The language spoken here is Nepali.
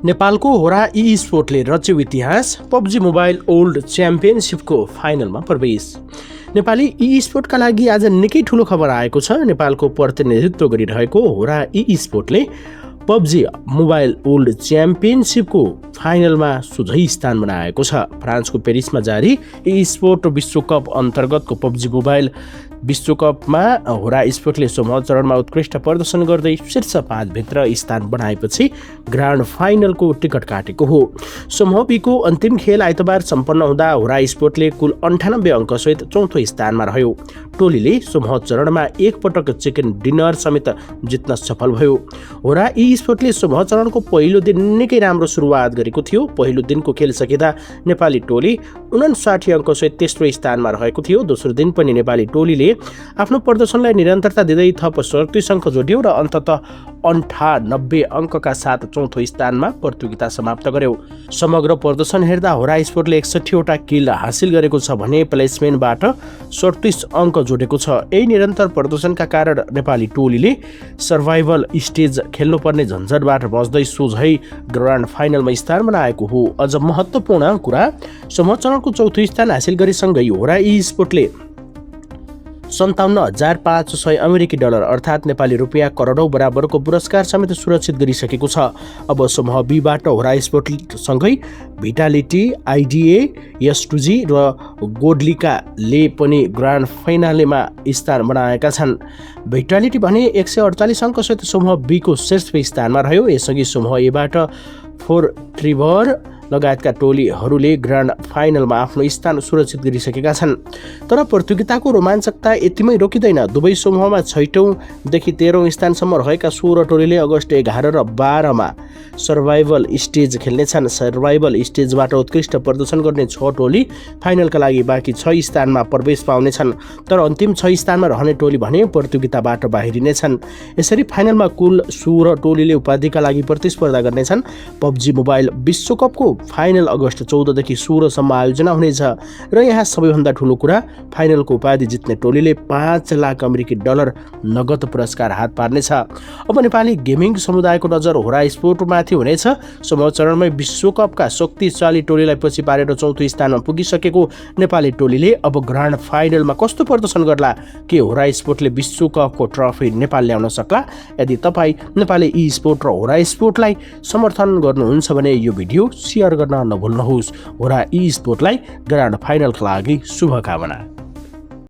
नेपालको होरा ई स्पोर्टले रच्यो इतिहास। पबजी मोबाइल वर्ल्ड च्याम्पियनसिपको फाइनलमा प्रवेश। नेपाली ई स्पोर्टका लागि आज निकै ठुलो खबर आएको छ। नेपालको प्रतिनिधित्व गरिरहेको होरा ई स्पोर्टले पबजी मोबाइल वर्ल्ड च्याम्पियनसिपको फाइनलमा सोझै स्थान बनाएको छ। फ्रान्सको पेरिसमा जारी ई स्पोर्ट विश्वकप अन्तर्गतको पबजी मोबाइल विश्वकपमा होरा स्पोर्टले समूह चरणमा उत्कृष्ट प्रदर्शन गर्दै शीर्ष 5 भित्र स्थान बनाएपछि ग्रान्ड फाइनलको टिकट काटेको हो। समूह बीको अन्तिम खेल आइतबार सम्पन्न हुँदा होरा स्पोर्टले कुल 98 अङ्कसहित चौथो स्थानमा रह्यो। टोलीले समूह चरणमा एक पटक चिकन डिनर समेत जित्न सफल भयो। होरा ई स्पोर्टले समूह चरणको पहिलो दिन निकै राम्रो सुरुवात गरेको थियो। पहिलो दिनको खेल सकिँदा नेपाली टोली 59 अङ्कसहित तेस्रो स्थानमा रहेको थियो। दोस्रो दिन पनि नेपाली टोलीले आफ्नो प्रदर्शनलाई निरन्तरता दिँदै थप 37 अङ्क जोड्यो र अन्ततः 98 अङ्कका साथ चौथो स्थानमा प्रतियोगिता समाप्त गर्यो। समग्र प्रदर्शन हेर्दा होरा स्पोर्टले 61 वटा किल हासिल गरेको छ भने प्लेसमेन्टबाट 37 अङ्क जोडेको छ। यही निरन्तर प्रदर्शनका कारण नेपाली टोलीले सर्भाइभल स्टेज खेल्नुपर्ने झन्झटबाट बच्दै सोझै ग्रान्ड फाइनलमा स्थान बनाएको हो। अझ महत्त्वपूर्ण कुरा, समूह चरणको चौथो स्थान हासिल गरेसँगै होरा ई स्पोर्टले 57,500 अमेरिकी डलर अर्थात् नेपाली रुपियाँ करोडौँ बराबरको पुरस्कार समेत सुरक्षित गरिसकेको छ। अब समूह बीबाट होरा स्पोर्टसँगै भिटालिटी, आइडिए, S2G र गोडलिकाले पनि ग्रान्ड फाइनलमा स्थान बनाएका छन्। भिटालिटी भने 148 अङ्कसहित समूह बीको शीर्ष स्थानमा रह्यो। यसअघि समूह एबाट फोर ट्रिभर लगायतका टोलीहरूले ग्रान्ड फाइनलमा आफ्नो स्थान सुरक्षित गरिसकेका छन्। तर प्रतियोगिताको रोमाञ्चकता यतिमै रोकिँदैन। दुवै समूहमा 6औँदेखि 13औँ स्थानसम्म रहेका 16 टोलीले अगस्त 11 र 12 मा सर्भाइभल स्टेज खेल्नेछन्। सर्भाइभल स्टेजबाट उत्कृष्ट प्रदर्शन गर्ने 6 टोली फाइनलका लागि बाँकी 6 स्थानमा प्रवेश पाउनेछन्। तर अन्तिम 6 स्थानमा रहने टोली भने प्रतियोगिताबाट बाहिरिनेछन्। यसरी फाइनलमा कुल 16 टोलीले उपाधिका लागि प्रतिस्पर्धा गर्नेछन्। पबजी मोबाइल विश्वकपको फाइनल अगस्त 14 देखि 16 सम्म आयोजना हुनेछ र यहाँ सबैभन्दा ठुलो कुरा, फाइनलको उपाधि जित्ने टोलीले 5 लाख अमेरिकी डलर नगद पुरस्कार हात पार्नेछ। अब नेपाली गेमिङ समुदायको नजर होरा स्पोर्टमाथि हुनेछ। समूह चरणमै विश्वकपका शक्तिशाली टोलीलाई पछि पारेर चौथो स्थानमा पुगिसकेको नेपाली टोलीले अब ग्रान्ड फाइनलमा कस्तो प्रदर्शन गर्ला? के होरा स्पोर्टले विश्वकपको ट्रफी नेपाल ल्याउन सक्ला? यदि तपाईँ नेपाली ई स्पोर्ट र होरा स्पोर्टलाई समर्थन गर्नुहुन्छ भने यो भिडियो सेयर गर्न नभुल्नुहोस्। होरा ई स्पोर्टलाई ग्रान्ड फाइनलका लागि शुभकामना।